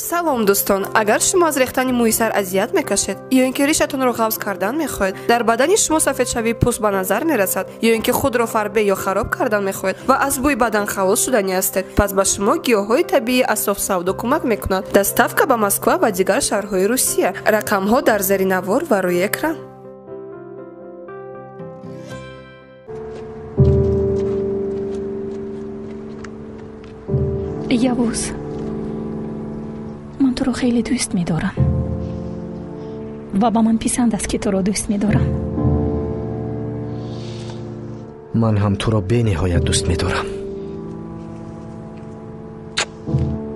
Салом дӯстон, агар шумо аз рехтани мӯи сар азият мекашед ё ин ки ришатонро ғафз кардан мехоҳед, дар бадани шумо сафедшавии пӯст ба назар мерасад ё ин ки худро фарбе ё хароб кардан мехоҳед ва аз бӯи бадан халос шудани ҳастед, пас ба шумо гиёҳҳои табиии Асоф Савдо кӯмак мекунад. Доставка ба Москва ва дигар шаҳрҳои Русия. Рақамҳо дар зери навор ва рӯи экран. Явуз, ман туро хеле дӯст медорам ва ба ман писанд аст, ки туро дӯст медорам. Ман ҳам туро бениҳоят дӯст медорам.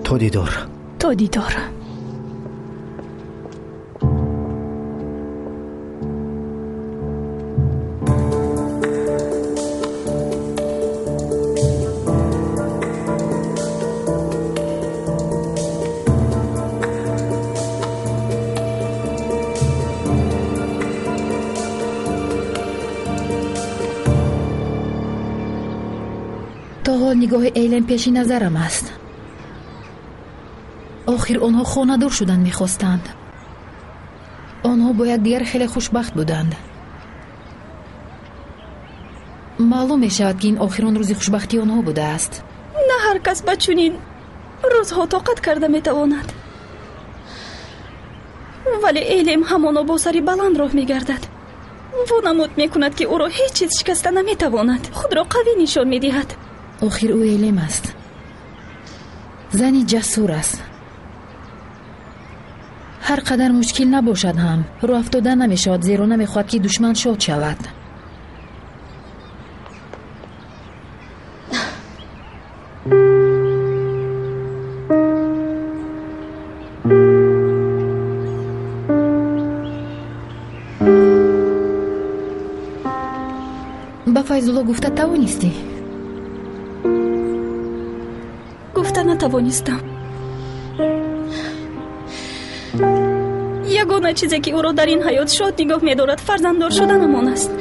То дидор. То дидор. То ҳол нигоҳи Эйлем пеши назарам аст. Охир онҳо хонадор шудан мехостанд. Онҳо бо якдигар хеле хушбахт буданд. Маълум мешавад, ки ин охирон рӯзи хушбахтии онҳо будааст. На ҳар кас ба чунин рӯзҳо тоқат карда метавонад. Вале Эйлем ҳамоно бо сари баланд роҳ мегардад. Вонамуд мекунад, ки ӯро ҳеҷ чиз шикаста наметавонад. Худро қавӣ нишон медиҳад. Охир ӯ Элем аст. Зани ҷасур аст. Ҳар қадар мушкил набошад ҳам рӯ афтода намешавад, зеро намехоҳад, ки душман шод шавад. Ба Файзулло гуфта тавонистӣ? Гуфта натавонистам. Ягона чизе, ки ӯро дар ин ҳаёт шод нигоҳ медорад, фарзанддор шуданамон аст.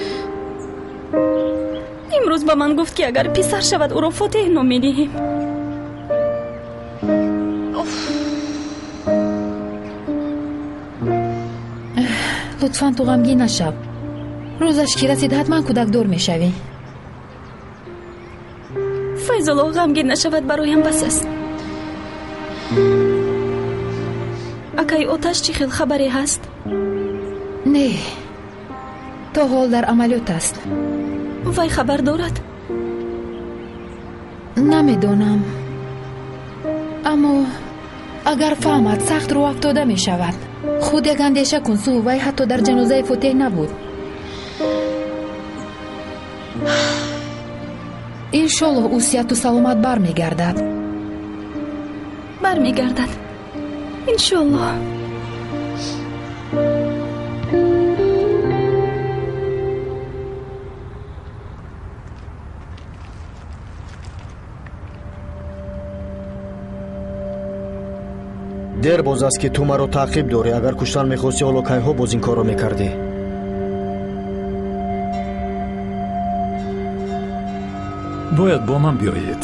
Имрӯз ба ман гуфт, ки агар писар шавад, ӯро Фотеҳ ном медиҳем. Лутфан ту ғамгин нашав. Рӯзаш ки расид, ҳатман кӯдакдор мешавӣ. Файзулло ғамгин нашавад, бароям бас аст. Акаи Оташ чӣ хел хабаре ҳаст? Не, то ҳол дар амалиёт аст. Вай хабар дорад? Намедонам, аммо агар фаҳмад, сахт рӯ афтода мешавад. Худ як андеша кун, Су, вай ҳатто дар ҷанозаи Фотеҳ набуд. Иншоллоҳ ӯ сиҳату саломат бармегардад. Бармегардад, иншоллоҳ. Дер боз аст, ки ту маро таъқиб дорӣ. Агар куштан мехостӣ, ҳоло кайҳо боз ин корро мекардӣ. Бояд бо ман биёед.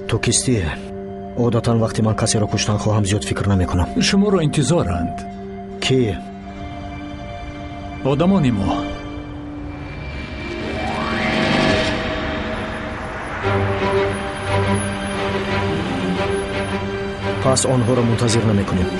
Ту кистӣ? Одатан вақте ман касеро куштан хоҳам, зиёд фикр намекунам. Шуморо интизоранд. Ки? Одамони мо. Пас онҳоро мунтазир намекунем.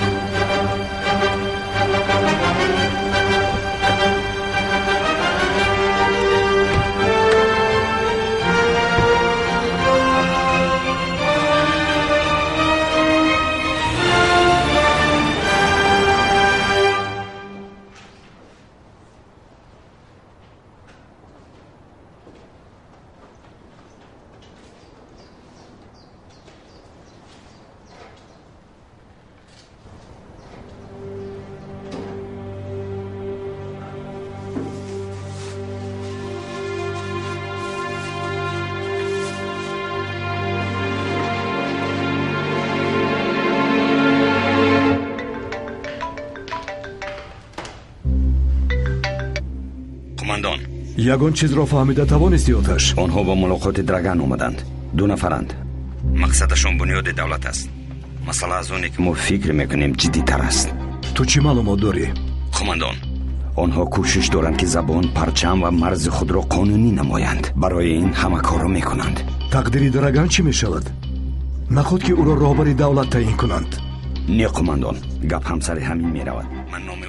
Ягон чизро фаҳмида тавонистӣ, Оташ? Онҳо ба мулоқоти Драган омаданд. Ду нафаранд. Мақсадашон бунёди давлат аст. Масъала аз оне ки мо фикр мекунем ҷиддитар аст. Ту чӣ маълумот дорӣ? Қумандон, онҳо кӯшиш доранд, ки забон, парчам ва марзи худро қонунӣ намоянд. Барои ин ҳама корро мекунанд. Тақдири Драган чӣ мешавад? Наход ки ӯро роҳбари давлат таъин кунанд? Не, қумандон, гап ҳам сари ҳамин меравад. Ман номи